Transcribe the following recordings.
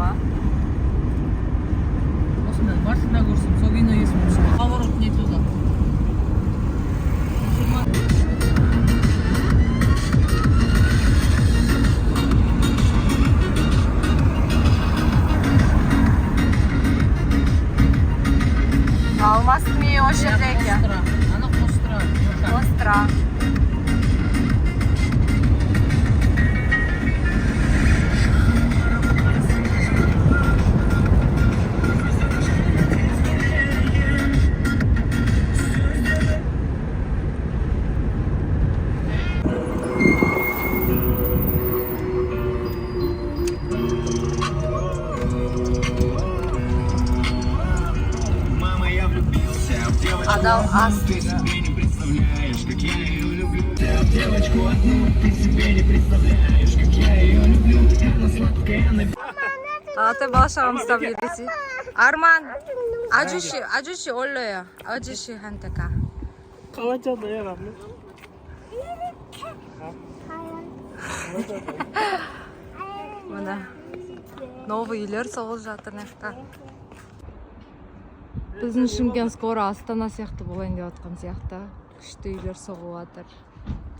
Ма? Осындай машина көрсем, сол кино есіме түсіп. Поворот не туда. Алмастың үйі осы жерде екен. Ана Қостыра. Қостыра. Мама, я влюбился в девочку Адал одну, ас. ты себе не представляешь, как я ее люблю. В девочку одну, ты себе не представляешь, как я ее люблю. Она сладкая, она Алтай, бала шағамыз ұстап десе. Арман, 아저씨, 아저씨 올려요. 아저씨한테 가. 강아지한테 해라. Міне, новый үйлер соғылып жатыр мына жақта. Біздің Шымкент скоро Астана сияқты болайын деп жатқан сияқты. Күшті үйлер соғылып жатыр.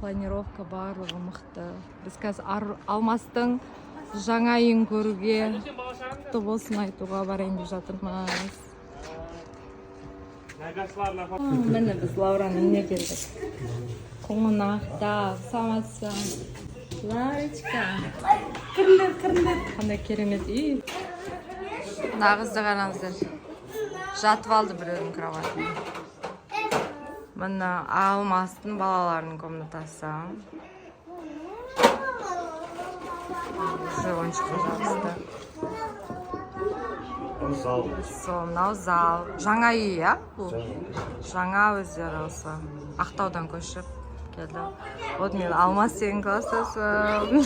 Планировка барлығы мықты. Біз қазір Алмастың жаңа үйін көруге, құтты болсын айтуға барайын деп жатырмыз. Міне, біз Лаураның үйіне келдік. Қонақта, саламатсың. Ларочка. Кіріңдер, кіріңдер. Қандай керемет үй. Мына қызды қараңыздар. Жатып алды біреудің кроватына. Міне, Алмастың балаларының комнатасы. Уже ойыншыққа жабысты. Зал. Сол, мынау зал. Жаңа үй, иә? Бұл? Жаңа, өздері осы Ақтаудан көшіп келді. Вот мен, Алмас деген класстасым.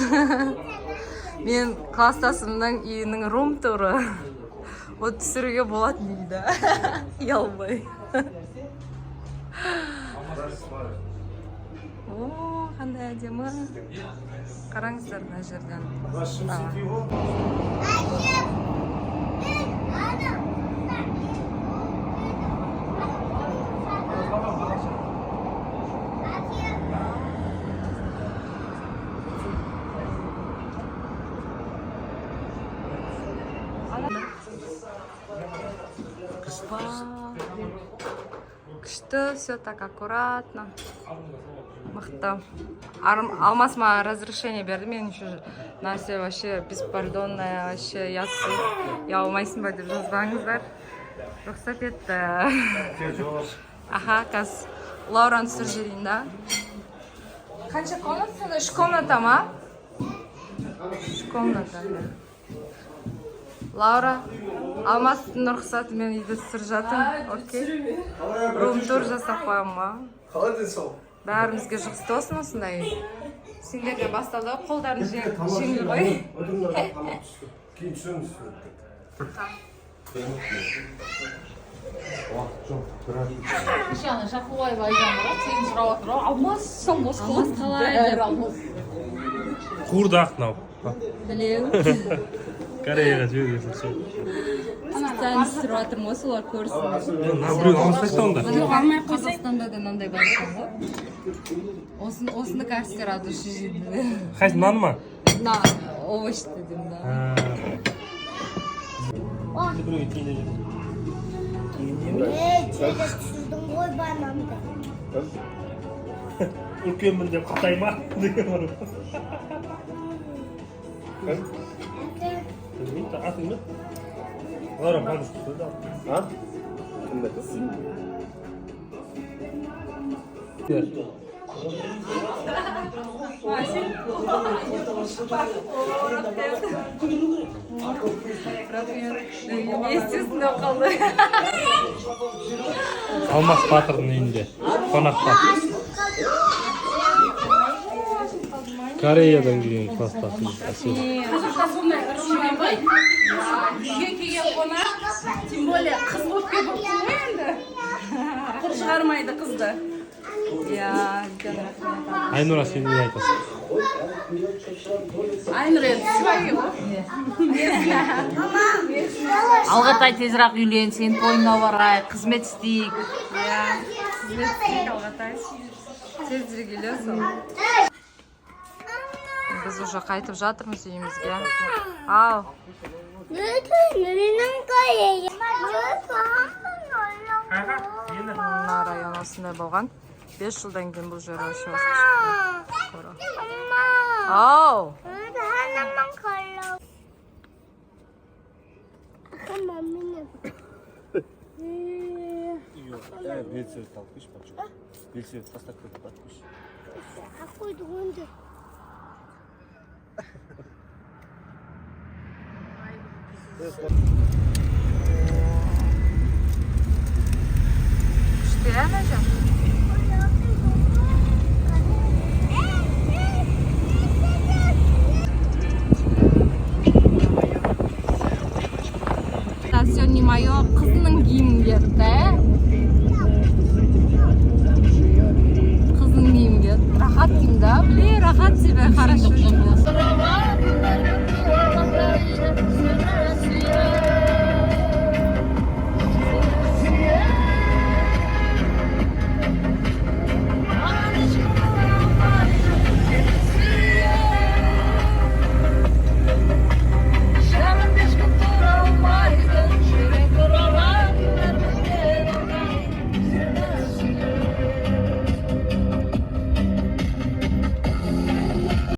Мен класстасымның үйінің рум туры. Вот түсіруге болады дейді. Ұялмай. О, қандай әдемі. Қараңыздар мына жерден. Дала. Вау. Күшті, все так аккуратно. Мықты. Алмас маған разрешение берді. Мен еще Настя вообще беспардонная, вообще ұятсыз. Ұялмайсың ба деп жазбаңыздар. Рұқсат етті. Аха, қазір Лаураны түсіріп жіберейін да. Қанша комната сонда? Үш комната ма? Үш комната. Лаура, Алмастың рұқсатымен үйді түсіріп жатырмын. Окей. Рум тур жасап қоямын ба? Қалай денсаулық? Бәрімізге жұғысты болсын осындай үй. Сендерде басталды ғой, қолдарың жеңіл ғой. Отырыңдар, тамақ түсті. Кейін түсеміз суретке. Уақыт жоқ, график. Кеше ана Жақыбаева Айжан бар ғой, сені сұрап отыр ғой. Алмас, Алмас. Алмас қалай Бәрі деп. Алмас. Қуырдақ мынау. Білемін. Кореяға жібересің сол. Специально түсіріп жатырмын ғой, солар көрсін. Мына біреу алмасайық та онда. Міне, Қазақстанда да мынандай бар екен ғой. Осыны кәрістер от души жейді. Қайсы, мынаны ма? Мына овощты деймін да. Біреуге тиіне жібер. Ей, жерге түсірдің ғой бананды. Үлкенмін деп қатай ма деген бар. Білмеймін, атың кім? Лаура, бабушка қойды. А? Кімді айтасың? Естественно қалды. Алмас батырдың үйінде қонақта. Кореядан келген класстасымыз Әсел. Қазақта сондай ырым ғой. Үйге келген қонақ, тем более қыз болып келіп ғой енді. Құр шығармайды қызды. Иә, үлкен рахмет. Айнұра, сен не айтасың? Айнұр енді шваги ғой. Алғатай, тезірек үйлен, сенің тойыңа барайық, қызмет істейік. Иә, қызмет істейік, Алғатай. Тезірек үйлен сол. Біз уже қайтып жатырмыз үйімізге. Ал. 누르는 거예요. Мына район осындай болған. 5 жылдан кейін бұл жер вообще скоро. 엄마, Ау! 오늘도 하나만 걸러. 아까 맘이는. Велосипед алып келші, папчик. Велосипед тастап кетіп алып келші. 아까 누군데? Күшті, иә, Нәжан? Да, все не мое. Қызының киімін киеді, ә? Қызының киімін киеді. Рахат киім да, блин, рахат себе, хорошо.